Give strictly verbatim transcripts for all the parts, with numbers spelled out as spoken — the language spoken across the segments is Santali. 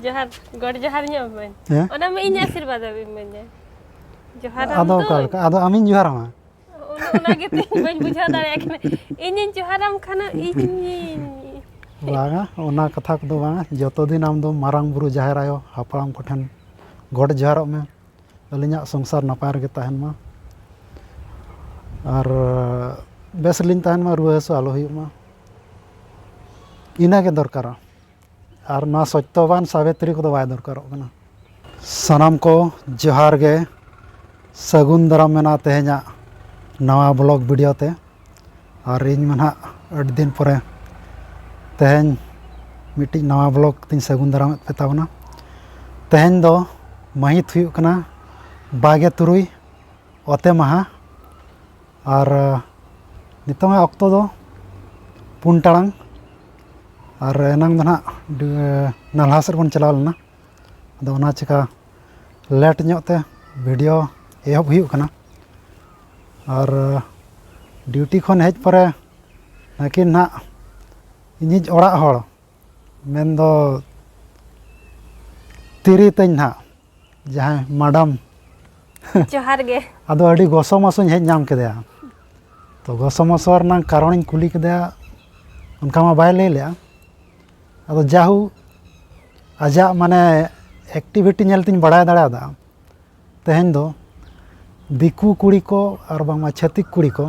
ᱡᱚᱦᱟᱨ, ᱜᱚᱰ ᱡᱚᱦᱟᱨ ᱧᱚᱜ ᱢᱮ᱾ ᱦᱮᱸ? ᱚᱱᱟ ᱢᱟ ᱤᱧ ᱟᱥᱤᱨᱵᱟᱫ ᱮᱢ ᱤᱢᱟᱹᱧᱟ᱾ ᱡᱚᱦᱟᱨ ᱟᱢ ᱟᱫᱚ ᱫᱚ᱾ ᱚᱠᱟ ᱞᱮᱠᱟ? ᱟᱫᱚ ᱟᱢᱤᱧ ᱡᱚᱦᱟᱨ ᱟᱢᱟ᱾ ᱚᱱᱟ, ᱚᱱᱟ ᱜᱮ ᱛᱤᱧ ᱵᱟᱹᱧ ᱵᱩᱡᱷᱟᱹᱣ ᱫᱟᱲᱮᱭᱟᱜ ᱠᱟᱱᱟ᱾ ᱤᱧᱤᱧ ᱡᱚᱦᱟᱨᱟᱢ ᱠᱷᱟᱱ ᱤᱧᱤᱧ ᱵᱟᱝᱟ, ᱚᱱᱟ ᱠᱟᱛᱷᱟ ᱠᱚᱫᱚ ᱵᱟᱝᱟ᱾ ᱡᱚᱛᱚ ᱫᱤᱱ ᱟᱢ ᱫᱚ ᱢᱟᱨᱟᱝ ᱵᱩᱨᱩ, ᱡᱟᱦᱮᱨ ᱟᱭᱳ, ᱦᱟᱯᱲᱟᱢ ᱠᱚᱴᱷᱮᱱ ᱜᱚᱰ ᱡᱚᱦᱟᱨᱚᱜ ᱢᱮ᱾ ᱟᱹᱞᱤᱧᱟᱜ ᱥᱚᱝᱥᱟᱨ ᱱᱟᱯᱟᱭ ᱨᱮᱜᱮ ᱛᱟᱦᱮᱱ ᱢᱟ᱾ ᱟᱨ ᱵᱮᱥ ᱞᱤᱧ ᱛᱟᱦᱮᱱ ᱢᱟ, ᱨᱩᱣᱟᱹ ᱦᱟᱹᱥᱩ ᱟᱞᱚ ᱦᱩᱭᱩᱜ ᱢᱟ᱾ ᱤᱱᱟᱹᱜᱮ ᱫᱚᱨᱠᱟᱨᱟ᱾ ᱟᱨ ᱱᱚᱣᱟ ᱥᱚᱛᱭᱚᱵᱟᱱ ᱥᱟᱵᱤᱛᱨᱤ ᱠᱚᱫᱚ ᱵᱟᱭ ᱫᱚᱨᱠᱟᱨᱚᱜ ᱠᱟᱱᱟ᱾ ᱥᱟᱱᱟᱢ ᱠᱚ ᱡᱚᱦᱟᱨ ᱜᱮ, ᱥᱟᱹᱜᱩᱱ ᱫᱟᱨᱟᱢ ᱢᱮᱱᱟᱜᱼᱟ ᱛᱮᱦᱮᱧᱟᱜ ᱱᱟᱣᱟ ᱵᱞᱚᱜ ᱵᱷᱤᱰᱤᱭᱳ ᱛᱮ᱾ ᱟᱨ ᱤᱧ ᱢᱟ ᱱᱟᱦᱟᱜ ᱟᱹᱰᱤ ᱫᱤᱱ ᱯᱚᱨᱮ ᱛᱮᱦᱮᱧ ᱢᱤᱫᱴᱤᱡ ᱱᱟᱣᱟ ᱵᱞᱚᱜ ᱛᱤᱧ ᱥᱟᱹᱜᱩᱱ ᱫᱟᱨᱟᱢᱮᱫ ᱯᱮ ᱛᱟᱵᱚᱱᱟ᱾ ᱛᱮᱦᱮᱧ ᱫᱚ ᱢᱟᱹᱦᱤᱛ ᱦᱩᱭᱩᱜ ᱠᱟᱱᱟ ᱵᱟᱜᱮ ᱛᱩᱨᱩᱭ, ᱚᱛᱮ ᱢᱟᱦᱟ᱾ ᱟᱨ ᱱᱤᱛᱚᱝᱟᱜ ᱚᱠᱛᱚ ᱫᱚ ᱯᱩᱱ ᱴᱟᱲᱟᱝ᱾ ᱟᱨ ᱮᱱᱟᱝ ᱫᱚ ᱱᱟᱦᱟᱜ ᱰᱤ- ᱱᱟᱞᱦᱟ ᱥᱮᱫ ᱵᱚᱱ ᱪᱟᱞᱟᱣ ᱞᱮᱱᱟ᱾ ᱟᱫᱚ ᱚᱱᱟ ᱪᱤᱠᱟ ᱞᱮᱴ ᱧᱚᱜ ᱛᱮ ᱵᱷᱤᱰᱤᱭᱳ ᱮᱦᱚᱵ ᱦᱩᱭᱩᱜ ᱠᱟᱱᱟ᱾ ᱟᱨ ᱰᱤᱭᱩᱴᱤ ᱠᱷᱚᱱ ᱦᱮᱡ ᱯᱚᱨᱮ ᱱᱟᱹᱠᱤᱱ ᱱᱟᱦᱟᱜ ᱤᱧᱤᱡ ᱚᱲᱟᱜ ᱦᱚᱲ, ᱢᱮᱱᱫᱚ ᱛᱤᱨᱤ ᱛᱤᱧ ᱱᱟᱦᱟᱜ, ᱡᱟᱦᱟᱸᱭ ᱢᱟᱰᱟᱢ, ᱡᱚᱦᱟᱨ ᱜᱮ᱾ ᱟᱫᱚ ᱟᱹᱰᱤ ᱜᱚᱥᱚ ᱢᱚᱥᱚᱧ ᱦᱮᱡ ᱧᱟᱢ ᱠᱮᱫᱮᱭᱟ᱾ ᱛᱚ ᱜᱚᱥᱚ ᱢᱚᱥᱚ ᱨᱮᱱᱟᱜ ᱠᱟᱨᱚᱱᱤᱧ ᱠᱩᱞᱤ ᱠᱮᱫᱮᱭᱟ, ᱚᱱᱠᱟ ᱢᱟ ᱵᱟᱭ ᱞᱟᱹᱭ ᱞᱮᱜᱼᱟ᱾ ᱟᱫᱚ ᱡᱟᱦᱳ, ᱟᱡᱟᱜ ᱢᱟᱱᱮ ᱮᱠᱴᱤᱵᱷᱤᱴᱤ ᱧᱮᱞ ᱛᱤᱧ ᱵᱟᱲᱟᱭ ᱫᱟᱲᱮᱭᱟᱫᱟ, ᱛᱮᱦᱮᱧ ᱫᱚ ᱫᱤᱠᱩ ᱠᱩᱲᱤ ᱠᱚ ᱟᱨ ᱵᱟᱝᱢᱟ ᱪᱷᱟᱹᱛᱤᱠ ᱠᱩᱲᱤ ᱠᱚ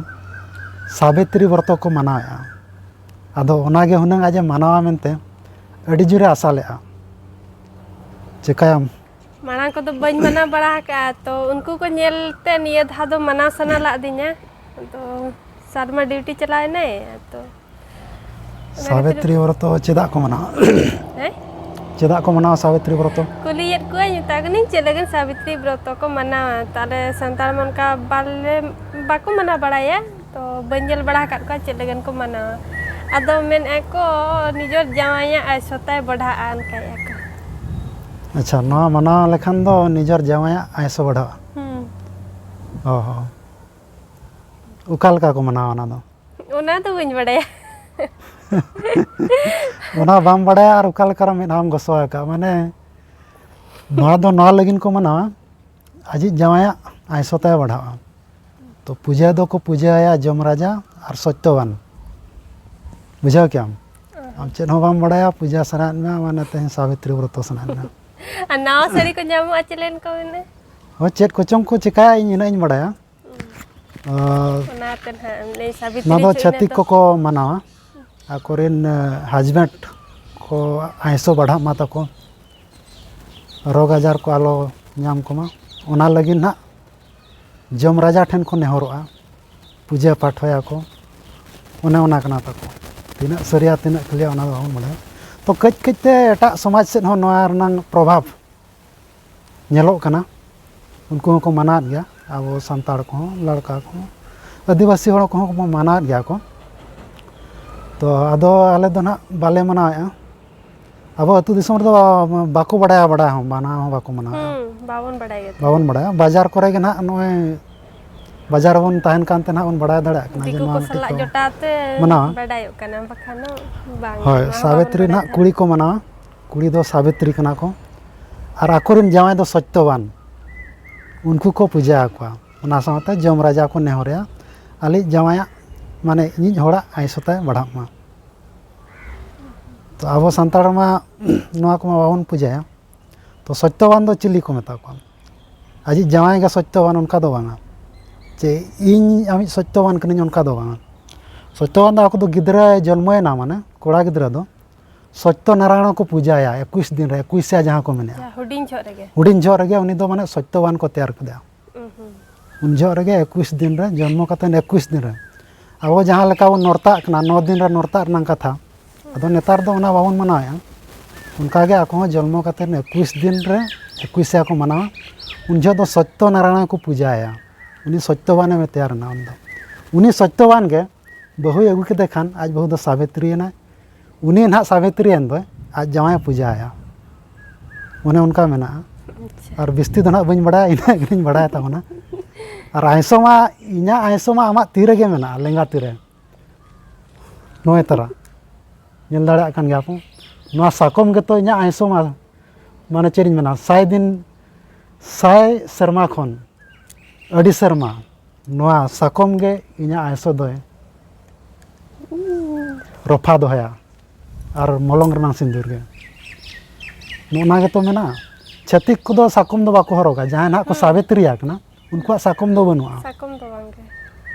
ᱥᱟᱵᱤᱛᱨᱤ ᱵᱨᱚᱛᱚ ᱠᱚ ᱢᱟᱱᱟᱣᱮᱫᱼᱟ᱾ ᱟᱫᱚ ᱚᱱᱟᱜᱮ ᱦᱩᱱᱟᱹᱝ ᱟᱡ ᱮ ᱢᱟᱱᱟᱣᱟ ᱢᱮᱱᱛᱮ ᱟᱹᱰᱤ ᱡᱳᱨᱮ ᱟᱥᱟ ᱞᱮᱫᱼᱟ᱾ ᱪᱤᱠᱟᱹᱭᱟᱢ? ᱢᱟᱲᱟᱝ ᱠᱚᱫᱚ ᱵᱟᱹᱧ ᱢᱟᱱᱟᱣ ᱵᱟᱲᱟ ᱟᱠᱟᱫᱼᱟ, ᱛᱚ ᱩᱱᱠᱩ ᱠᱚ ᱧᱮᱞ ᱛᱮ ᱱᱤᱭᱟᱹ ᱫᱷᱟᱣ ᱫᱚ ᱢᱟᱱᱟᱣ ᱥᱟᱱᱟ ᱞᱮᱫᱤᱧᱟ᱾ ᱟᱫᱚ ᱥᱟᱨ ᱢᱟ ᱰᱤᱭᱩᱴᱤ ᱪᱟᱞᱟᱣ ᱮᱱᱟᱭ, ᱛᱚ ᱚᱱᱟ ᱠᱷᱟᱹᱛᱤᱨ ᱥᱟᱵᱤᱛᱨᱤ ᱵᱨᱚᱛᱚ ᱪᱮᱫᱟᱜ ᱠᱚ ᱢᱟᱱᱟᱣᱟ? ᱦᱮᱸ? ᱪᱮᱫᱟᱜ ᱠᱚ ᱢᱟᱱᱟᱣᱟ ᱥᱟᱵᱤᱛᱨᱤ ᱵᱨᱚᱛᱚ? ᱠᱩᱞᱤᱭᱮᱫ ᱠᱚᱣᱟᱧ, ᱢᱮᱛᱟ ᱠᱚ ᱠᱟᱹᱱᱟᱹᱧ ᱪᱮᱫ ᱞᱟᱹᱜᱤᱫ ᱥᱟᱵᱤᱛᱨᱤ ᱵᱨᱚᱛᱚ ᱠᱚ ᱢᱟᱱᱟᱣᱟ᱾ ᱛᱟᱦᱞᱮ ᱥᱟᱱᱛᱟᱲ ᱢᱟ ᱚᱱᱠᱟ ᱵᱟᱞᱮ, ᱵᱟᱠᱚ ᱢᱟᱱᱟᱣ ᱵᱟᱲᱟᱭᱟ, ᱛᱚ ᱵᱟᱹᱧ ᱧᱮᱞ ᱵᱟᱲᱟ ᱟᱠᱟᱫ ᱠᱚᱣᱟ ᱪᱮᱫ ᱞᱟᱹᱜᱤᱫ ᱠᱚ ᱢᱟᱱᱟᱣᱟ᱾ ᱟᱫᱚ ᱢᱮᱱᱮᱫᱼᱟ ᱠᱚ ᱱᱤᱡᱮᱨ ᱡᱟᱶᱟᱭᱟᱜ ᱟᱭᱥᱚ ᱛᱟᱭ ᱵᱟᱲᱦᱟᱜᱼᱟ, ᱚᱱᱠᱟᱭᱮᱫᱼᱟ ᱠᱚ᱾ ᱟᱪᱪᱷᱟ, ᱱᱚᱣᱟ ᱢᱟᱱᱟᱣ ᱞᱮᱠᱷᱟᱱ ᱫᱚ ᱱᱤᱡᱮᱨ ᱡᱟᱶᱟᱭᱟᱜ ᱟᱭᱥᱚ ᱵᱟᱲᱦᱟᱜᱼᱟ᱾ ᱦᱩᱸ᱾ ᱚ ᱦᱚᱸ᱾ ᱚᱠᱟ ᱞᱮᱠᱟ ᱠᱚ ᱢᱟᱱᱟᱣᱟ ᱚᱱᱟ ᱫᱚ? ᱚᱱᱟ ᱫᱚ ᱵᱟᱹᱧ ᱵᱟᱲᱟᱭᱟ᱾ ᱚᱱᱟ ᱵᱟᱢ ᱵᱟᱲᱟᱭᱟ ᱟᱨ ᱚᱠᱟ ᱞᱮᱠᱟᱨᱮ ᱢᱮᱫᱦᱟᱢ ᱜᱚᱥᱚ ᱟᱠᱟᱫ? ᱢᱟᱱᱮ, ᱱᱚᱣᱟ ᱫᱚ ᱱᱚᱣᱟ ᱞᱟᱹᱜᱤᱫ ᱠᱚ ᱢᱟᱱᱟᱣᱟ, ᱟᱡᱤᱡ ᱡᱟᱶᱟᱭᱟᱜ ᱟᱭᱥᱚ ᱛᱟᱭ ᱵᱟᱲᱦᱟᱜᱼᱟ᱾ ᱛᱚ ᱯᱩᱡᱟᱹ ᱫᱚᱠᱚ ᱯᱩᱡᱟᱹ ᱟᱭᱟ ᱡᱚᱢ ᱨᱟᱡᱟ ᱟᱨ ᱥᱚᱛᱭᱚᱵᱟᱱ᱾ ᱵᱩᱡᱷᱟᱹᱣ ᱠᱮᱜᱼᱟᱢ? ᱟᱢ ᱪᱮᱫ ᱦᱚᱸ ᱵᱟᱢ ᱵᱟᱲᱟᱭᱟ, ᱯᱩᱡᱟᱹ ᱥᱟᱱᱟᱭᱮᱫ ᱢᱮᱭᱟ, ᱢᱟᱱᱮ ᱛᱮᱦᱮᱧ ᱥᱟᱵᱤᱛᱨᱤ ᱵᱨᱚᱛᱚ ᱥᱟᱱᱟᱭᱮᱫ ᱢᱮᱭᱟ᱾ ᱟᱨ ᱱᱟᱣᱟ ᱥᱟᱹᱲᱤ ᱠᱚ ᱧᱟᱢᱚᱜᱼᱟ, ᱪᱮᱞᱮᱱ ᱠᱚ ᱢᱮᱱᱟ? ᱦᱳᱭ, ᱪᱮᱫ ᱠᱚᱪᱚᱝ ᱠᱚ ᱪᱮᱠᱟᱭᱟ, ᱤᱧ ᱤᱱᱟᱹᱜ ᱤᱧ ᱵᱟᱲᱟᱭᱟ᱾ ᱟᱨ ᱚᱱᱟᱛᱮ ᱱᱟᱦᱟᱜ ᱞᱟᱹᱭ ᱥᱟᱵᱤᱛᱨᱤ ᱱᱚᱣᱟ ᱫᱚ ᱪᱮᱫ ᱪᱷᱟᱹᱛᱤᱠ ᱢᱮᱱᱟᱜ ᱫᱚ? ᱠᱚᱠᱚ ᱢᱟᱱᱟᱣᱟ᱾ ᱟᱠᱚᱨᱮᱱ ᱦᱟᱡᱵᱮᱱᱰ ᱠᱚ ᱟᱭᱥᱚ ᱵᱟᱲᱦᱟᱜ ᱢᱟ ᱛᱟᱠᱚ, ᱨᱳᱜᱽ ᱟᱡᱟᱨ ᱠᱚ ᱟᱞᱚ ᱧᱟᱢ ᱠᱚᱢᱟ, ᱚᱱᱟ ᱞᱟᱹᱜᱤᱫ ᱱᱟᱦᱟᱜ ᱡᱚᱢ ᱨᱟᱡᱟ ᱴᱷᱮᱱ ᱠᱚ ᱱᱮᱦᱚᱨᱚᱜᱼᱟ, ᱯᱩᱡᱟᱹ ᱯᱟᱴᱷᱚᱭᱟᱠᱚ, ᱚᱱᱮ ᱚᱱᱟ ᱠᱟᱱᱟ ᱛᱟᱠᱚ᱾ ᱛᱤᱱᱟᱹᱜ ᱥᱟᱹᱨᱤᱭᱟ, ᱛᱤᱱᱟᱹᱜ ᱠᱷᱟᱹᱞᱤᱭᱟ, ᱚᱱᱟ ᱫᱚ ᱵᱟᱵᱚᱱ ᱵᱟᱲᱟᱭᱟ᱾ ᱛᱚ ᱠᱟᱹᱡ ᱠᱟᱹᱡ ᱛᱮ ᱮᱴᱟᱜ ᱥᱚᱢᱟᱡᱽ ᱥᱮᱫ ᱦᱚᱸ ᱱᱚᱣᱟ ᱨᱮᱱᱟᱝ ᱯᱨᱚᱵᱷᱟᱵᱽ ᱧᱮᱞᱚᱜ ᱠᱟᱱᱟ᱾ ᱩᱱᱠᱩ ᱦᱚᱸᱠᱚ ᱢᱟᱱᱟᱣᱮᱫ ᱜᱮᱭᱟ, ᱟᱵᱚ ᱥᱟᱱᱛᱟᱲ ᱠᱚᱦᱚᱸ, ᱞᱟᱲᱠᱟ ᱠᱚᱦᱚᱸ, ᱟᱹᱫᱤᱵᱟᱹᱥᱤ ᱦᱚᱲ ᱠᱚᱦᱚᱸ ᱠᱚ ᱢᱟᱱᱟᱣᱮᱫ ᱜᱮᱭᱟ ᱠᱚ᱾ ᱛᱚ ᱟᱫᱚ ᱟᱞᱮ ᱫᱚ ᱱᱟᱦᱟᱜ ᱵᱟᱞᱮ ᱢᱟᱱᱟᱣᱮᱫᱼᱟ᱾ ᱟᱵᱚ ᱟᱹᱛᱩ ᱫᱤᱥᱚᱢ ᱨᱮᱫᱚ ᱵᱟᱠᱚ ᱵᱟᱲᱟᱭᱟ, ᱵᱟᱲᱟᱭ ᱦᱚᱸ, ᱢᱟᱱᱟᱣ ᱦᱚᱸ ᱵᱟᱠᱚ ᱢᱟᱱᱟᱣᱮᱫᱼᱟ᱾ ᱦᱩᱸ, ᱵᱟᱵᱚᱱ ᱵᱟᱲᱟᱭ ᱜᱮᱭᱟ ᱛᱚ᱾ ᱵᱟᱵᱚᱱ ᱵᱟᱲᱟᱭᱟ᱾ ᱵᱟᱡᱟᱨ ᱠᱚᱨᱮ ᱜᱮ ᱱᱟᱦᱟᱜ ᱱᱚᱜᱼᱚᱭ ᱵᱟᱡᱟᱨ ᱨᱮᱵᱚᱱ ᱛᱟᱦᱮᱱ ᱠᱟᱱᱛᱮ ᱱᱟᱦᱟᱜ ᱵᱚᱱ ᱵᱟᱲᱟᱭ ᱫᱟᱲᱮᱭᱟᱜ ᱠᱟᱱᱟ ᱡᱮ ᱫᱤᱠᱩ ᱱᱚᱣᱟ ᱠᱚ ᱢᱤᱫᱴᱤᱡ ᱥᱟᱞᱟᱜ ᱠᱚ ᱡᱚᱴᱟᱣ ᱛᱮ ᱢᱟᱱᱟᱣᱟ᱾ ᱵᱟᱰᱟᱭᱚᱜ ᱠᱟᱱᱟ, ᱵᱟᱠᱷᱟᱱ ᱫᱚ ᱵᱟᱝ, ᱦᱳᱭ, ᱱᱚᱣᱟ ᱦᱚᱸ ᱥᱟᱵᱤᱛᱨᱤ ᱵᱟᱵᱚᱱ ᱱᱟᱦᱟᱜ ᱵᱟᱰᱟᱭ ᱠᱩᱲᱤ ᱠᱚ ᱢᱟᱱᱟᱣᱟ, ᱠᱩᱲᱤ ᱫᱚ ᱥᱟᱵᱤᱛᱨᱤ ᱠᱟᱱᱟ ᱠᱚ᱾ ᱟᱨ ᱟᱠᱚᱨᱮᱱ ᱡᱟᱶᱟᱭ ᱫᱚ ᱥᱚᱛᱭᱚᱵᱟᱱ, ᱩᱱᱠᱩ ᱠᱚ ᱯᱩᱡᱟᱹ ᱟᱠᱚᱣᱟ᱾ ᱚᱱᱟ ᱥᱟᱶᱛᱮ ᱡᱚᱢ ᱨᱟᱡᱟ ᱠᱚ ᱱᱮᱦᱚᱨᱮᱭᱟ, ᱟᱞᱮᱭᱤᱡ ᱡᱟᱶᱟᱭᱟᱜ, ᱢᱟᱱᱮ ᱤᱧᱤᱡ ᱦᱚᱲᱟᱜ ᱟᱭᱥᱚ ᱛᱟᱭ ᱵᱟᱲᱦᱟᱜ ᱢᱟ᱾ ᱛᱚ ᱟᱵᱚ ᱥᱟᱱᱛᱟᱲ ᱢᱟ ᱱᱚᱣᱟ ᱠᱚᱢᱟ ᱵᱟᱵᱚᱱ ᱯᱩᱡᱟᱹᱭᱟ᱾ ᱛᱚ ᱥᱚᱛᱭᱚᱵᱟᱱ ᱫᱚ ᱪᱤᱞᱤ ᱠᱚ ᱢᱮᱛᱟ ᱠᱚᱣᱟ? ᱟᱡᱤᱡ ᱡᱟᱶᱟᱭ ᱜᱮ ᱥᱚᱛᱭᱚᱵᱟᱱ, ᱚᱱᱠᱟ ᱫᱚ ᱵᱟᱝᱟ᱾ ᱪᱮ ᱤᱧ ᱟᱢᱤᱡ ᱥᱚᱛᱭᱚᱵᱟᱱ ᱠᱟᱹᱱᱟᱹᱧ, ᱚᱱᱠᱟ ᱫᱚ ᱵᱟᱝᱟ᱾ ᱥᱚᱛᱭᱚᱵᱟᱱ ᱫᱚ ᱟᱠᱚ ᱫᱚ ᱜᱤᱫᱽᱨᱟᱹᱭ ᱡᱚᱱᱢᱚᱭᱮᱱᱟ, ᱢᱟᱱᱮ ᱠᱚᱲᱟ ᱜᱤᱫᱽᱨᱟᱹ ᱫᱚ ᱥᱚᱛᱭᱚ ᱱᱟᱨᱟᱭᱚᱬ ᱠᱚ ᱯᱩᱡᱟᱹᱭᱟ ᱮᱠᱩᱥ ᱫᱤᱱ ᱨᱮ, ᱮᱠᱩᱥᱤᱭᱟ ᱡᱟᱦᱟᱸ ᱠᱚ ᱢᱮᱱᱮᱫᱼᱟ᱾ ᱦᱩᱰᱤᱧ ᱡᱚᱦᱚᱜ ᱨᱮᱜᱮ᱾ ᱦᱩᱰᱤᱧ ᱡᱚᱦᱚᱜ ᱨᱮᱜᱮ ᱩᱱᱤ ᱫᱚ ᱢᱟᱱᱮ ᱥᱚᱛᱭᱚᱵᱟᱱ ᱠᱚ ᱛᱮᱭᱟᱨ ᱠᱮᱫᱮᱭᱟ᱾ ᱩᱸ ᱦᱩᱸ᱾ ᱩᱱ ᱡᱚᱦᱚᱜ ᱨᱮᱜᱮ ᱮᱠᱩᱥ ᱫᱤᱱ ᱨᱮ, ᱡᱚᱱᱢᱚ ᱠᱟᱛᱮ ᱮᱠᱩᱥ ᱫᱤᱱ ᱨᱮ, ᱟᱵᱚ ᱡᱟᱦᱟᱸ ᱞᱮᱠᱟ ᱵᱚᱱ ᱱᱚᱨᱛᱟᱜ ᱠᱟᱱᱟ, ᱱᱚ ᱫᱤᱱ ᱨᱮ ᱱᱚᱨᱛᱟᱜ ᱨᱮᱱᱟᱜ ᱠᱟᱛᱷᱟ, ᱟᱫᱚ ᱱᱮᱛᱟᱨ ᱫᱚ ᱚᱱᱟ ᱵᱟᱵᱚᱱ ᱢᱟᱱᱟᱣᱮᱫᱼᱟ᱾ ᱚᱱᱠᱟᱜᱮ ᱟᱠᱚ ᱦᱚᱸ ᱡᱚᱱᱢᱚ ᱠᱟᱛᱮ ᱮᱠᱩᱥ ᱫᱤᱱ ᱨᱮ ᱮᱠᱩᱥᱤᱭᱟ ᱠᱚ ᱢᱟᱱᱟᱣᱟ᱾ ᱩᱱ ᱡᱚᱦᱚᱜ ᱫᱚ ᱥᱚᱛᱭᱚ ᱱᱟᱨᱟᱭᱚᱬ ᱠᱚ ᱯᱩᱡᱟᱹᱭᱟ, ᱩᱱᱤ ᱥᱚᱛᱭᱚᱵᱟᱱᱮ ᱛᱮᱭᱟᱨ ᱮᱱᱟ᱾ ᱩᱱᱫᱚ ᱩᱱᱤ ᱥᱚᱛᱭᱚᱵᱟᱱ ᱜᱮ ᱵᱟᱹᱦᱩᱭ ᱟᱹᱜᱩ ᱠᱮᱫᱮ ᱠᱷᱟᱱ ᱟᱡ ᱵᱟᱹᱦᱩ ᱫᱚ ᱥᱟᱵᱤᱛᱨᱤ ᱮᱱᱟᱭ᱾ ᱩᱱᱤ ᱱᱟᱦᱟᱜ ᱥᱟᱵᱤᱛᱨᱤ ᱮᱱ ᱫᱚᱭ, ᱟᱡ ᱡᱟᱶᱟᱭᱮ ᱯᱩᱡᱟᱹ ᱟᱭᱟ᱾ ᱚᱱᱮ ᱚᱱᱠᱟ ᱢᱮᱱᱟᱜᱼᱟ᱾ ᱟᱪᱪᱷᱟ᱾ ᱟᱨ ᱵᱤᱥᱛᱤ ᱫᱚ ᱱᱟᱦᱟᱜ ᱵᱟᱹᱧ ᱵᱟᱲᱟᱭᱟ, ᱤᱱᱟᱹᱜ ᱜᱮᱞᱤᱧ ᱵᱟᱲᱟᱭ ᱛᱟᱵᱚᱱᱟ᱾ ᱟᱨ ᱟᱭᱥᱚ ᱢᱟ, ᱤᱧᱟᱹᱜ ᱟᱭᱥᱚ ᱢᱟ ᱟᱢᱟᱜ ᱛᱤ ᱨᱮᱜᱮ ᱢᱮᱱᱟᱜᱼᱟ, ᱞᱮᱸᱜᱟ ᱛᱤ ᱨᱮ᱾ ᱱᱚᱜᱼᱚᱭ ᱛᱟᱨᱟ᱾ ᱧᱮᱞ ᱫᱟᱲᱮᱭᱟᱜ ᱠᱟᱱ ᱜᱮᱭᱟ ᱯᱮ, ᱱᱚᱣᱟ ᱥᱟᱠᱚᱢ ᱜᱮᱛᱚ ᱤᱧᱟᱹᱜ ᱟᱭᱥᱚ ᱢᱟ, ᱢᱟᱱᱮ ᱪᱮᱫ ᱤᱧ ᱢᱮᱱᱟ, ᱥᱟᱭ ᱫᱤᱱ, ᱥᱟᱭ ᱥᱮᱨᱢᱟ ᱠᱷᱚᱱ ᱟᱹᱰᱤ ᱥᱮᱨᱢᱟ ᱱᱚᱣᱟ ᱥᱟᱠᱚᱢ ᱜᱮ ᱤᱧᱟᱹᱜ ᱟᱭᱥᱚ ᱫᱚᱭ ᱨᱚᱯᱷᱟ ᱫᱚᱦᱚᱭᱟ, ᱟᱨ ᱢᱚᱞᱚᱝ ᱨᱮᱱᱟᱜ ᱥᱤᱸᱫᱩᱨ ᱜᱮ᱾ ᱱᱚᱜᱼᱚ ᱱᱟ ᱜᱮᱛᱚ ᱢᱮᱱᱟᱜᱼᱟ᱾ ᱪᱷᱟᱹᱛᱤᱠ ᱠᱚᱫᱚ ᱥᱟᱠᱚᱢ ᱫᱚ ᱵᱟᱠᱚ ᱦᱚᱨᱚᱜᱟ, ᱡᱟᱦᱟᱸᱭ ᱱᱟᱦᱟᱜ ᱠᱚ ᱦᱩᱸ᱾ ᱥᱟᱵᱮᱛᱨᱤᱭᱟ ᱠᱟᱱᱟ, ᱩᱱᱠᱩᱣᱟᱜ ᱥᱟᱠᱚᱢ ᱫᱚ ᱵᱟᱹᱱᱩᱜᱼᱟ᱾ ᱥᱟᱠᱚᱢ ᱫᱚ ᱵᱟᱝ ᱜᱮ᱾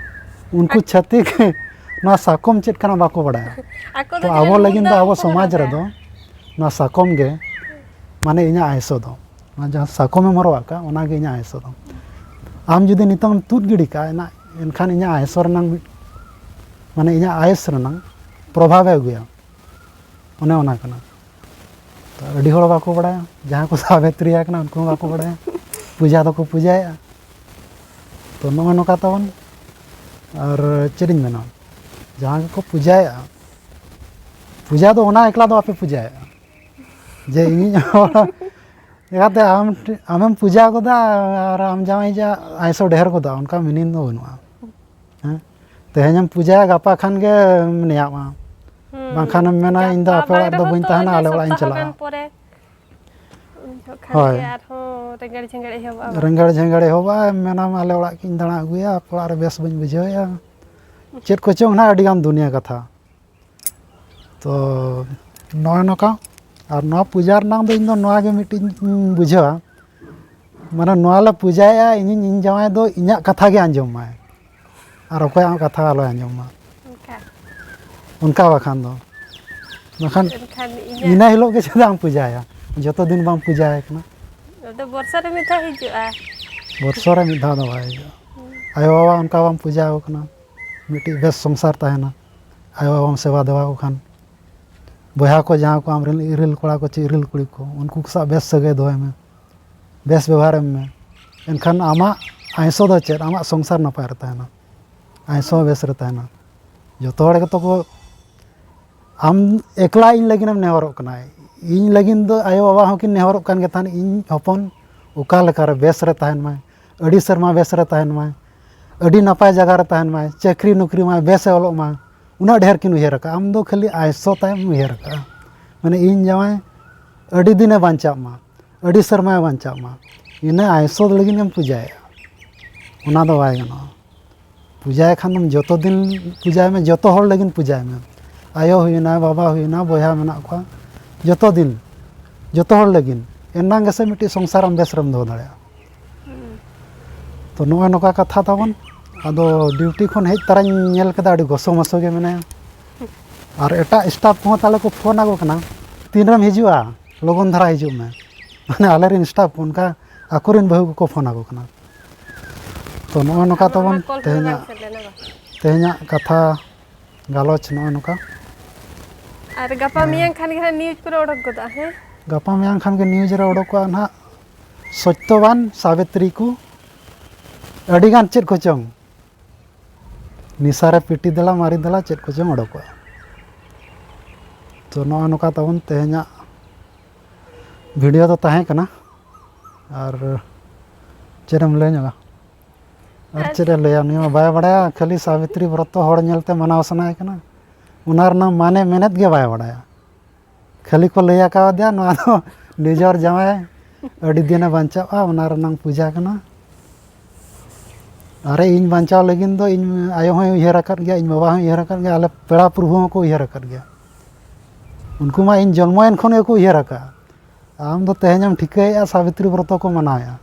ᱩᱱᱠᱩ ᱟᱠ- ᱪᱷᱟᱹᱛᱤᱠ ᱱᱚᱣᱟ ᱥᱟᱠᱚᱢ ᱪᱮᱫ ᱠᱟᱱᱟ ᱵᱟᱠᱚ ᱵᱟᱲᱟᱭᱟ᱾ ᱟᱠᱚ ᱫᱚ ᱛᱚ ᱡᱟᱦᱟᱸ ᱟᱵᱚ ᱞᱩᱜᱽᱲᱤ ᱞᱟᱹᱜᱤᱫ ᱫᱚ ᱫᱚ ᱟᱵᱚ ᱵᱟᱠᱚ ᱥᱚᱢᱟᱡᱽ ᱦᱚᱨᱚᱜᱟ᱾ ᱨᱮᱫᱚ ᱱᱚᱣᱟ ᱥᱟᱠᱚᱢ ᱜᱮ ᱢᱟᱱᱮ ᱤᱧᱟᱹᱜ ᱟᱭᱥᱚ ᱫᱚ᱾ ᱱᱚᱣᱟ ᱡᱟᱦᱟᱸ ᱥᱟᱠᱚᱢᱮᱢ ᱦᱚᱨᱚᱜ ᱟᱠᱟᱫ, ᱚᱱᱟᱜᱮ ᱤᱧᱟᱹᱜ ᱟᱭᱥᱚ ᱫᱚ᱾ ᱟᱢ ᱡᱩᱫᱤ ᱱᱤᱛᱚᱝ ᱮᱢ ᱛᱩᱫ ᱜᱤᱰᱤ ᱠᱟᱜᱼᱟ, ᱮᱱᱟ-, ᱮᱱᱠᱷᱟᱱ ᱤᱧᱟᱹᱜ ᱟᱭᱥᱚ ᱨᱮᱱᱟᱝ ᱢᱤᱫ, ᱢᱟᱱᱮ ᱤᱧᱟᱹᱜ ᱟᱭᱮᱥ ᱨᱮᱱᱟᱝ ᱯᱨᱚᱵᱷᱟᱵᱮ ᱟᱹᱜᱩᱭᱟ᱾ ᱚᱱᱮ ᱚᱱᱟ ᱠᱟᱱᱟ᱾ ᱛᱚ ᱟᱹᱰᱤ ᱦᱚᱲ ᱵᱟᱠᱚ ᱵᱟᱲᱟᱭᱟ, ᱡᱟᱦᱟᱸ ᱠᱚ ᱥᱟᱵᱮᱛᱨᱤᱭᱟ ᱠᱟᱱᱟ, ᱩᱱᱠᱩ ᱦᱚᱸ ᱵᱟᱠᱚ ᱵᱟᱲᱟᱭᱟ᱾ ᱯᱩᱡᱟ ᱫᱚᱠᱚ ᱯᱩᱡᱟᱭᱮᱫᱼᱟ᱾ ᱛᱚ ᱱᱚᱜᱼᱚᱭ ᱱᱚᱝᱠᱟ ᱛᱟᱵᱚᱱ᱾ ᱟᱨ ᱪᱮᱫ ᱤᱧ ᱢᱮᱱᱟ, ᱡᱟᱦᱟᱸ ᱜᱮᱠᱚ ᱯᱩᱡᱟᱭᱮᱫᱼᱟ, ᱯᱩᱡᱟ ᱫᱚ ᱚᱱᱟ ᱮᱠᱞᱟ ᱫᱚ ᱵᱟᱯᱮ ᱯᱩᱡᱟᱭᱮᱫᱼᱟ ᱡᱮ ᱤᱧᱤᱡ ᱦᱚᱲ ᱪᱮᱠᱟᱛᱮ ᱟᱢ, ᱟᱢᱮᱢ ᱯᱩᱡᱟ ᱜᱚᱫᱟ ᱟᱨ ᱟᱢ ᱡᱟᱶᱟᱭ ᱡᱟ ᱟᱭᱥᱚ ᱰᱷᱮᱨ ᱜᱚᱫᱟ, ᱚᱱᱠᱟ ᱢᱤᱱᱤᱝ ᱫᱚ ᱵᱟᱹᱱᱩᱜᱼᱟ᱾ ᱦᱮᱸ, ᱛᱮᱦᱮᱧᱮᱢ ᱯᱩᱡᱟᱭᱟ, ᱜᱟᱯᱟ ᱠᱷᱟᱱ ᱜᱮ ᱱᱮᱭᱟᱣᱟ᱾ ᱦᱩᱸ᱾ ᱵᱟᱝᱠᱷᱟᱱᱮᱢ ᱢᱮᱱᱟ, "ᱤᱧ ᱫᱚ ᱜᱟᱯᱟ ᱟᱯᱮ ᱵᱟᱝ ᱚᱲᱟᱜ ᱨᱮᱫᱚ ᱨᱮᱦᱚᱸ ᱵᱟᱹᱧ ᱛᱚ ᱛᱟᱦᱮᱱᱟ, ᱚᱱᱮ ᱟᱞᱮ ᱚᱲᱟᱜ ᱤᱧ ᱥᱚᱯᱛᱟᱦᱚ ᱜᱟᱱ ᱪᱟᱞᱟᱜᱼᱟ᱾" ᱯᱚᱨᱮ, ᱩᱱ ᱡᱚᱠᱷᱟᱱ ᱦᱳᱭ᱾ ᱜᱮ ᱟᱨᱦᱚᱸ ᱨᱮᱸᱜᱮᱲ ᱡᱷᱮᱸᱜᱮᱲ ᱮᱦᱚᱵᱚᱜᱼᱟ ᱵᱟᱝ? ᱨᱮᱸᱜᱮᱲ ᱡᱷᱮᱸᱜᱮᱲ ᱮᱦᱚᱵᱟ, ᱢᱮᱱᱟᱢ, "ᱟᱞᱮ ᱚᱲᱟᱜ ᱜᱤᱧ ᱫᱟᱬᱟ ᱟᱹᱜᱩᱭᱟ, ᱟᱯᱮ ᱚᱲᱟᱜ ᱨᱮ ᱵᱮᱥ ᱵᱟᱹᱧ ᱵᱩᱡᱷᱟᱹᱣᱮᱫᱼᱟ᱾" ᱪᱮᱫ ᱠᱚᱪᱚᱝ ᱱᱟᱦᱟᱜ ᱟᱹᱰᱤᱜᱟᱱ ᱫᱩᱱᱤᱭᱟᱹ ᱠᱟᱛᱷᱟ᱾ ᱛᱚ ᱱᱚᱜᱼᱚᱭ ᱱᱚᱝᱠᱟ᱾ ᱟᱨ ᱱᱚᱣᱟ ᱯᱩᱡᱟ ᱨᱮᱱᱟᱜ ᱫᱚ ᱤᱧ ᱫᱚ ᱱᱚᱣᱟ ᱜᱮ ᱢᱤᱫᱴᱤᱡ ᱤᱧ ᱵᱩᱡᱷᱟᱹᱣᱟ, ᱢᱟᱱᱮ ᱱᱚᱣᱟ ᱞᱮ ᱯᱩᱡᱟᱭᱟ, ᱤᱧᱤᱧ, ᱤᱧ ᱡᱟᱶᱟᱭ ᱫᱚ ᱤᱧᱟᱹᱜ ᱠᱟᱛᱷᱟ ᱜᱮ ᱟᱸᱡᱚᱢ ᱢᱟᱭ, ᱟᱨ ᱚᱠᱚᱭᱟᱜ ᱦᱚᱸ ᱠᱟᱛᱷᱟ ᱟᱞᱚᱭ ᱟᱸᱡᱚᱢ ᱢᱟ᱾ ᱚᱱᱠᱟ᱾ ᱚᱱᱠᱟ ᱵᱟᱠᱷᱟᱱ ᱫᱚ, ᱵᱟᱠᱷᱟᱱ ᱮᱱᱠᱷᱟᱱ ᱤᱧᱟᱹᱜ ᱤᱱᱟᱹ ᱦᱤᱞᱳᱜ ᱜᱮ ᱪᱮᱫᱟᱜ ᱮᱢ ᱯᱩᱡᱟᱭᱟ, ᱡᱚᱛᱚ ᱫᱤᱱ ᱵᱟᱢ ᱯᱩᱡᱟᱭ ᱠᱟᱱᱟ? ᱟᱫᱚ ᱵᱚᱨᱥᱟ ᱨᱮ ᱢᱤᱫ ᱫᱷᱟᱣ ᱦᱤᱡᱩᱜᱼᱟ᱾ ᱵᱚᱨᱥᱚ ᱨᱮ ᱢᱤᱫ ᱫᱷᱟᱣ ᱫᱚ ᱵᱟᱭ ᱦᱤᱡᱩᱜᱼᱟ᱾ ᱦᱩᱸ᱾ ᱟᱭᱳᱼᱵᱟᱵᱟ ᱚᱱᱠᱟ ᱵᱟᱢ ᱯᱩᱡᱟ ᱟᱠᱚ ᱠᱟᱱᱟ, ᱢᱤᱫᱴᱤᱡ ᱵᱮᱥ ᱥᱚᱝᱥᱟᱨ ᱛᱟᱦᱮᱱᱟ᱾ ᱟᱭᱳᱼᱵᱟᱵᱟᱢ ᱥᱮᱵᱟ ᱫᱮᱣᱟ ᱠᱚ ᱠᱷᱟᱱ, ᱵᱚᱭᱦᱟ ᱠᱚ ᱡᱟᱦᱟᱸ ᱠᱚ ᱟᱢᱨᱮᱱ ᱤᱨᱤᱞ ᱠᱚᱲᱟ ᱠᱚ ᱪᱮ ᱤᱨᱤᱞ ᱠᱩᱲᱤ ᱠᱚ, ᱩᱱᱠᱩ ᱠᱚ ᱥᱟᱶ ᱵᱮᱥ ᱥᱟᱹᱜᱟᱹᱭ ᱫᱚᱦᱚᱭ ᱢᱮ, ᱵᱮᱥ ᱵᱮᱵᱚᱦᱟᱨᱮᱢ ᱢᱮ᱾ ᱮᱱᱠᱷᱟᱱ ᱟᱢᱟᱜ ᱟᱭᱥᱚ ᱫᱚ ᱪᱮᱫ? ᱟᱢᱟᱜ ᱥᱚᱝᱥᱟᱨ ᱱᱟᱯᱟᱭ ᱨᱮ ᱛᱟᱦᱮᱱᱟ, ᱟᱭᱥᱚ ᱦᱚᱸ ᱵᱮᱥ ᱨᱮ ᱛᱟᱦᱮᱱᱟ᱾ ᱡᱚᱛᱚ ᱦᱚᱲ ᱜᱮᱛᱚ ᱠᱚ, ᱟᱢ ᱮᱠᱞᱟ ᱤᱧ ᱞᱟᱹᱜᱤᱫ ᱮᱢ ᱱᱮᱦᱚᱨᱚᱜ ᱠᱟᱱᱟ᱾ ᱤᱧ ᱞᱟᱹᱜᱤᱫ ᱫᱚ ᱟᱭᱳᱼᱵᱟᱵᱟ ᱦᱚᱸᱠᱤᱱ ᱱᱮᱦᱚᱨᱚᱜ ᱠᱟᱱ ᱜᱮ ᱛᱟᱦᱮᱱ, ᱤᱧ ᱦᱚᱯᱚᱱ ᱚᱠᱟ ᱞᱮᱠᱟᱨᱮ ᱵᱮᱥ ᱨᱮ ᱛᱟᱦᱮᱱ ᱢᱟᱭ, ᱟᱹᱰᱤ ᱥᱮᱨᱢᱟ ᱵᱮᱥ ᱨᱮ ᱛᱟᱦᱮᱱ ᱢᱟᱭ, ᱟᱹᱰᱤ ᱱᱟᱯᱟᱭ ᱡᱟᱭᱜᱟ ᱨᱮ ᱛᱟᱦᱮᱱ ᱢᱟᱭ, ᱪᱟᱹᱠᱨᱤ ᱱᱚᱠᱨᱤ ᱢᱟᱭ, ᱵᱮᱥ ᱮ ᱚᱞᱚᱜ ᱢᱟ, ᱩᱱᱟᱹᱜ ᱰᱷᱮᱨ ᱠᱤᱱ ᱩᱭᱦᱟᱹᱨ ᱟᱠᱟᱫᱼᱟ᱾ ᱟᱢ ᱫᱚ ᱠᱷᱟᱹᱞᱤ ᱟᱭᱥᱚ ᱛᱟᱭᱚᱢ ᱩᱭᱦᱟᱹᱨ ᱟᱠᱟᱫᱼᱟ, ᱢᱟᱱᱮ ᱤᱧ ᱡᱟᱶᱟᱭ ᱟᱹᱰᱤ ᱫᱤᱱᱮ ᱵᱟᱧᱪᱟᱜ ᱢᱟ, ᱟᱹᱰᱤ ᱥᱮᱨᱢᱟᱭ ᱵᱟᱧᱪᱟᱜ ᱢᱟ, ᱤᱱᱟᱹ ᱟᱭᱥᱚ ᱞᱟᱹᱜᱤᱫ ᱮᱢ ᱯᱩᱡᱟᱹᱭᱮᱫᱼᱟ᱾ ᱚᱱᱟ ᱫᱚ ᱵᱟᱭ ᱜᱟᱱᱚᱜᱼᱟ᱾ ᱯᱩᱡᱟᱹᱭ ᱠᱷᱟᱱ ᱫᱚᱢ ᱡᱚᱛᱚ ᱫᱤᱱ ᱯᱩᱡᱟᱹᱭ ᱢᱮ, ᱡᱚᱛᱚ ᱦᱚᱲ ᱞᱟᱹᱜᱤᱫ ᱯᱩᱡᱟᱹᱭ ᱢᱮ᱾ ᱟᱭᱳ ᱦᱩᱭᱱᱟ, ᱵᱟᱵᱟ ᱦᱩᱭᱱᱟ, ᱵᱚᱭᱦᱟ ᱢᱮᱱᱟᱜ ᱠᱚᱣᱟ, ᱡᱚᱛᱚ ᱫᱤᱱ, ᱡᱚᱛᱚ ᱦᱚᱲ ᱞᱟᱹᱜᱤᱫ᱾ ᱮᱱᱟᱝ ᱜᱮᱥᱮ ᱢᱤᱫᱴᱤᱡ ᱥᱚᱝᱥᱟᱨ ᱟᱢ ᱵᱮᱥ ᱨᱮᱢ ᱫᱚᱦᱚ ᱫᱟᱲᱮᱭᱟᱜᱼᱟ᱾ ᱛᱚ ᱱᱚᱜᱼᱚᱭ ᱱᱚᱝᱠᱟ ᱠᱟᱛᱷᱟ ᱛᱟᱵᱚᱱ᱾ ᱟᱫᱚ ᱰᱤᱭᱩᱴᱤ ᱠᱷᱚᱱ ᱦᱮᱡ ᱛᱟᱨᱟᱧ ᱧᱮᱞ ᱠᱮᱫᱟ ᱟᱹᱰᱤ ᱜᱚᱥᱚ ᱢᱚᱥᱚ ᱜᱮ ᱢᱮᱱᱟᱭᱟ᱾ ᱟᱨ ᱮᱴᱟᱜ ᱥᱴᱟᱯ ᱠᱚᱦᱚᱸ ᱛᱟᱞᱮ ᱠᱚ ᱯᱷᱳᱱ ᱟᱠᱚ ᱠᱟᱱᱟ, "ᱛᱤᱱᱨᱮᱢ ᱦᱤᱡᱩᱜᱼᱟ, ᱞᱚᱜᱚᱱ ᱫᱷᱟᱨᱟ ᱦᱤᱡᱩᱜ ᱢᱮ᱾" ᱢᱟᱱᱮ ᱟᱞᱮᱨᱮᱱ ᱥᱴᱟᱯ ᱚᱱᱠᱟ ᱟᱠᱚᱨᱮᱱ ᱵᱟᱹᱦᱩ ᱠᱚᱠᱚ ᱯᱷᱳᱱ ᱟᱠᱚ ᱠᱟᱱᱟ᱾ ᱛᱚ ᱱᱚᱜᱼᱚᱭ ᱱᱚᱝᱠᱟ ᱛᱟᱵᱚᱱ ᱟᱢᱟᱜ ᱠᱚᱞ ᱯᱩᱨᱟᱹ ᱛᱮᱦᱮᱧᱟᱜ, ᱵᱟᱝ ᱥᱮᱴᱮᱨ ᱞᱮᱱᱟ ᱵᱟᱝ? ᱛᱮᱦᱮᱧᱟᱜ ᱠᱟᱛᱷᱟ ᱜᱟᱞᱚᱪ ᱱᱚᱜᱼᱚᱭ ᱱᱚᱝᱠᱟ᱾ ᱟᱨ ᱜᱟᱯᱟ ᱢᱮᱭᱟᱝ ᱠᱷᱟᱱ ᱜᱮ ᱦᱟᱸᱜ ᱱᱤᱭᱩᱡᱽ ᱠᱚᱨᱮ ᱚᱰᱚᱠ ᱜᱚᱫᱚᱜᱼᱟ, ᱦᱮᱸ? ᱜᱟᱯᱟ ᱢᱮᱭᱟᱝ ᱠᱷᱟᱱ ᱜᱮ ᱱᱤᱭᱩᱡᱽ ᱨᱮ ᱚᱰᱚᱠᱚᱜᱼᱟ ᱱᱟᱦᱟᱜ ᱥᱚᱛᱭᱚᱵᱟᱱ ᱥᱟᱵᱤᱛᱨᱤ ᱠᱚ ᱟᱹᱰᱤᱜᱟᱱ ᱪᱮᱫ ᱠᱚᱪᱚᱝ, ᱱᱤᱥᱟᱨᱮ ᱯᱤᱴᱤ ᱫᱮᱞᱟ ᱢᱟᱨᱤ ᱫᱮᱞᱟ ᱪᱮᱫ ᱠᱚᱪᱚᱝ ᱚᱰᱚᱠᱚᱜᱼᱟ᱾ ᱛᱚ ᱱᱚᱜᱼᱚᱭ ᱱᱚᱝᱠᱟ ᱛᱟᱵᱚᱱ ᱛᱮᱦᱮᱧᱟᱜ ᱵᱷᱤᱰᱤᱭᱳ ᱫᱚ ᱛᱟᱦᱮᱸ ᱠᱟᱱᱟ᱾ ᱟᱨ ᱪᱮᱫ ᱮᱢ ᱞᱟᱹᱭ ᱧᱚᱜᱟ? ᱟᱨ ᱟᱨ ᱪᱮᱫ ᱮ ᱞᱟᱹᱭᱟ? ᱩᱱᱤ ᱢᱟ ᱵᱟᱭ ᱵᱟᱲᱟᱭᱟ, ᱠᱷᱟᱹᱞᱤ ᱥᱟᱵᱤᱛᱨᱤ ᱵᱨᱚᱛᱚ ᱦᱚᱲ ᱧᱮᱞᱛᱮ ᱢᱟᱱᱟᱣ ᱥᱟᱱᱟᱭᱮ ᱠᱟᱱᱟ, ᱚᱱᱟ ᱨᱮᱱᱟᱜ ᱢᱟᱱᱮ ᱢᱮᱱᱮᱫ ᱜᱮ ᱵᱟᱭ ᱵᱟᱲᱟᱭᱟ᱾ ᱠᱷᱟᱹᱞᱤ ᱠᱚ ᱞᱟᱹᱭ ᱟᱠᱟᱣᱟᱫᱮᱭᱟ, ᱱᱚᱣᱟ ᱫᱚ ᱱᱤᱡᱚᱨ ᱡᱟᱶᱟᱭ ᱟᱹᱰᱤ ᱫᱤᱱᱮ ᱵᱟᱧᱪᱟᱜᱼᱟ, ᱚᱱᱟ ᱨᱮᱱᱟᱝ ᱯᱩᱡᱟ ᱠᱟᱱᱟ᱾ ᱟᱨᱮ, ᱤᱧ ᱵᱟᱧᱪᱟᱣ ᱞᱟᱹᱜᱤᱫ ᱫᱚ ᱤᱧ ᱟᱭᱳ ᱦᱚᱸᱭ ᱩᱭᱦᱟᱹᱨ ᱟᱠᱟᱫ ᱜᱮᱭᱟ, ᱤᱧ ᱵᱟᱵᱟ ᱦᱚᱸᱭ ᱩᱭᱦᱟᱹᱨ ᱟᱠᱟᱫ ᱜᱮᱭᱟ, ᱟᱞᱮ ᱯᱮᱲᱟ ᱯᱨᱚᱵᱷᱩ ᱦᱚᱸᱠᱚ ᱩᱭᱦᱟᱹᱨ ᱟᱠᱟᱫ ᱜᱮᱭᱟ᱾ ᱩᱱᱠᱩ ᱢᱟ ᱤᱧ ᱡᱚᱱᱢᱚᱭᱮᱱ ᱠᱷᱚᱱ ᱜᱮᱠᱚ ᱩᱭᱦᱟᱹᱨ ᱟᱠᱟᱫᱼᱟ᱾ ᱟᱢ ᱫᱚ ᱛᱮᱦᱮᱧ ᱮᱢ ᱴᱷᱤᱠᱟᱹᱭᱮᱫᱼᱟ ᱥᱟᱵᱤᱛᱨᱤ ᱵᱨᱚᱛᱚ ᱠᱚ ᱢᱟᱱᱟᱣᱮᱫᱼᱟ,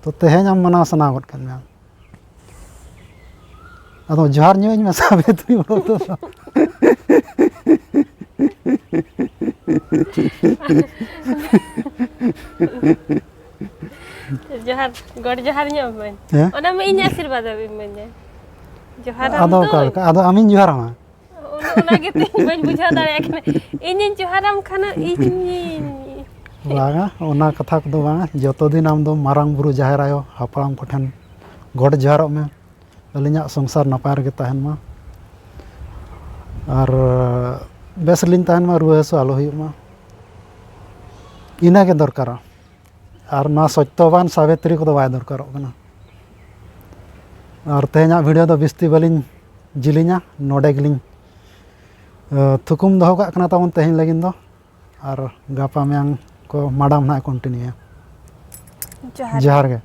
ᱛᱚ ᱛᱮᱦᱮᱧ ᱟᱢ ᱢᱟᱱᱟᱣ ᱥᱟᱱᱟ ᱜᱚᱫ ᱠᱮᱫ ᱢᱮᱭᱟ᱾ ᱟᱫᱚ ᱡᱚᱦᱟᱨ ᱧᱚᱜ ᱟᱹᱧ ᱢᱮ ᱥᱟᱵᱤᱛᱨᱤ ᱵᱨᱚᱛᱚ ᱫᱚ᱾ ᱡᱚᱦᱟᱨ, ᱜᱚᱰ ᱡᱚᱦᱟᱨ ᱧᱚᱜ ᱟᱹᱢᱟᱹᱧ᱾ ᱦᱮᱸ? ᱚᱱᱟ ᱢᱟ ᱤᱧ ᱟᱥᱤᱨᱵᱟᱫ ᱮᱢ ᱤᱢᱟᱹᱧᱟ᱾ ᱡᱚᱦᱟᱨᱟᱢ ᱟᱫᱚ ᱫᱚ᱾ ᱚᱠᱟ ᱞᱮᱠᱟ? ᱟᱫᱚ ᱟᱢᱤᱧ ᱡᱚᱦᱟᱨᱟᱢᱟ? ᱚᱱᱟ, ᱚᱱᱟ ᱜᱮᱛᱚ ᱤᱧ ᱵᱟᱹᱧ ᱵᱩᱡᱷᱟᱹᱣ ᱫᱟᱲᱮᱭᱟᱜ ᱠᱟᱱᱟ᱾ ᱤᱧᱤᱧ ᱡᱚᱦᱟᱨᱟᱢ ᱠᱷᱟᱱ ᱤᱧᱤᱧ ᱵᱟᱝᱟ, ᱚᱱᱟ ᱠᱟᱛᱷᱟ ᱠᱚᱫᱚ ᱵᱟᱝᱟ᱾ ᱡᱚᱛᱚ ᱫᱤᱱ ᱟᱢ ᱫᱚ ᱢᱟᱨᱟᱝ ᱵᱩᱨᱩ, ᱡᱟᱦᱮᱨ ᱟᱭᱳ, ᱦᱟᱯᱲᱟᱢ ᱠᱚᱴᱷᱮᱱ ᱜᱚᱰ ᱡᱚᱦᱟᱨᱚᱜ ᱢᱮ, ᱟᱹᱞᱤᱧᱟᱜ ᱥᱚᱝᱥᱟᱨ ᱱᱟᱯᱟᱭ ᱨᱮᱜᱮ ᱛᱟᱦᱮᱱ ᱢᱟ, ᱟᱨ ᱵᱮᱥ ᱨᱮᱞᱤᱧ ᱛᱟᱦᱮᱱ ᱢᱟ, ᱨᱩᱣᱟᱹ ᱦᱟᱹᱥᱩ ᱟᱞᱚ ᱦᱩᱭᱩᱜ ᱢᱟ᱾ ᱤᱱᱟᱹᱜᱮ ᱫᱚᱨᱠᱟᱨᱟ᱾ ᱟᱨ ᱱᱚᱣᱟ ᱥᱚᱛᱭᱚᱵᱟᱱ ᱥᱟᱵᱤᱛᱨᱤ ᱠᱚᱫᱚ ᱵᱟᱭ ᱫᱚᱨᱠᱟᱨᱚᱜ ᱠᱟᱱᱟ᱾ ᱟᱨ ᱛᱮᱦᱮᱧᱟᱜ ᱵᱷᱤᱰᱤᱭᱳ ᱫᱚ ᱵᱤᱥᱛᱤ ᱵᱟᱹᱞᱤᱧ ᱡᱤᱞᱤᱧᱟ, ᱱᱚᱰᱮ ᱜᱮᱞᱤᱧ ᱛᱷᱩᱠᱩᱢ ᱫᱚᱦᱚ ᱠᱟᱜ ᱠᱟᱱᱟ ᱛᱟᱵᱚᱱ ᱛᱮᱦᱮᱧ ᱞᱟᱹᱜᱤᱫ ᱫᱚ᱾ ᱟᱨ ᱜᱟᱯᱟ ᱢᱮᱭᱟᱝ ᱠᱚ ᱢᱟᱰᱟᱢ ᱱᱟᱦᱟᱜ ᱠᱚᱱᱴᱤᱱᱤᱭᱩᱭᱟ᱾ ᱡᱚᱦᱟᱨ᱾ ᱡᱚᱦᱟᱨ ᱜᱮ᱾